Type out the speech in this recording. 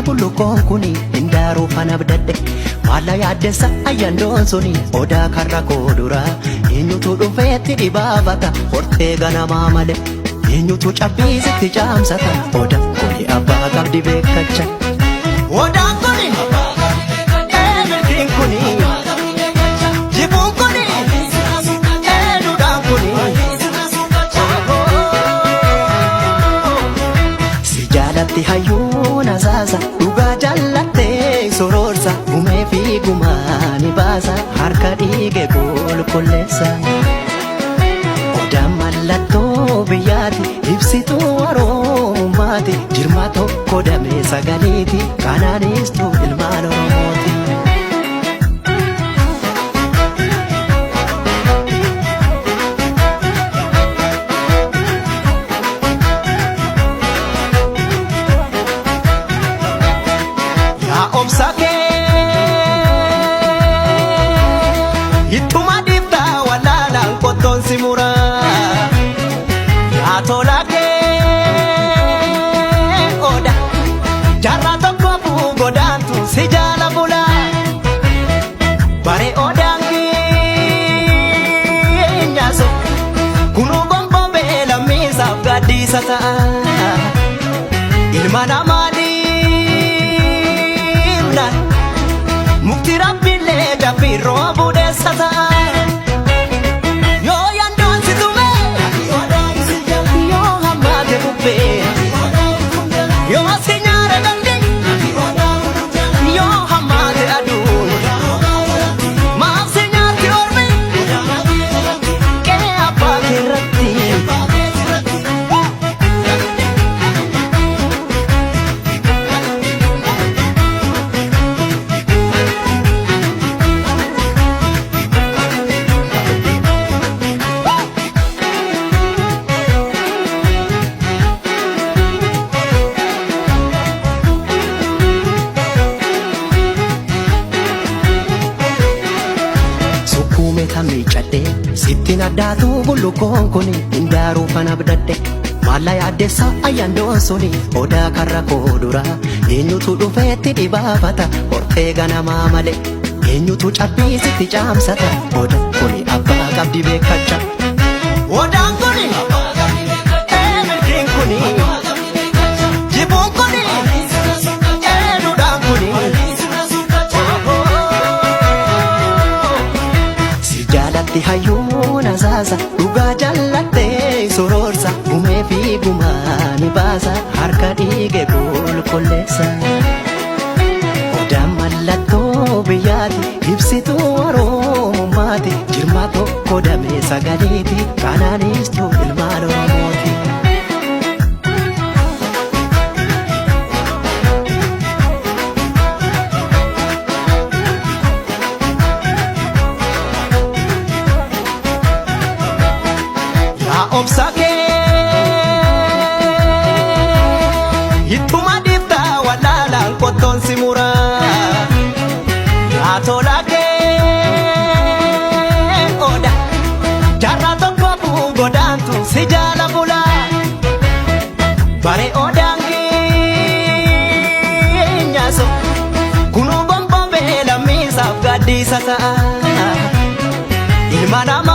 Bullukoon kuni hindaaruu fana abdadhe. Maalla yaaddessa ayyandoon suni odaa karra koo dura. Eenyutu dhufeetti dhibaafata hortee ganamaa malee. Eenyutu cabbiisitti caamsata odaa kuni abbaa qabdi beekacha. Odaan kuni milkiin kuni jibuun kuni duudhaan kuni. Si jaalatti hayyuun asaasa dhugaa jallattee sororsa gumee fi gumaa ni baasa harka dhiige qulqulleessa. Odaan mallattoo biyyaati ibsituu waroomaati jirma tokko damee sagaliiti kanaanistuu ilmaan Oromooti. Yaa obsa kee ittuma dhiiftaa wallaalaan qottoon si muraa. Yaa tola kee oda jaarraa tokko godaantu si jaala bulaa. Bare odaan keenyaaso kunuu gonbobee lammiisaaf gaaddiisa ta'a. Ilma namaa dhiibnaan mukti rabbiillee jabbii roobuu dheessa ta'a. Yoo yandoon si tume yoo hammaate bubbee yoo si nyaara galli yoo hammaate aduun maaf si nyaatti ormi qe'ee abbaa keerratti. Sukkuume tamii cadhee sittiin addaatu bullukoon kuni hindaaruu fana abdadhe. Maalla yaaddessa ayyandoon suni odaa karra koo dura. Eenyutu dhufeetti dhibaafata hortee ganamaa malee. Eenyutu cabbiisitti caamsata oda kuni abbaa qabdi beekacha. Odaan kuni milkiin kuni jibuun kuni duudhaan kuni. Si jaalatti hayyuun asaasa dhugaa jallattee sororsa gumee fi gumaa ni baasa harka dhiige qulqulleessa. Odaan mallattoo biyyaati ibsituu waroomaati jirma tokko damee sagaliiti kanaanistuu ilmaan Oromooti. Yaa obsa kee ittuma dhiiftaa wallaalaan qottoon si muraa. Yaa tola kee oda jaarraa tokko godaantu si jaala bulaa. Bare odaan keenyaaso kunuu gonbobee lammiisaaf gaaddiisa ta'a. Ilma namaa.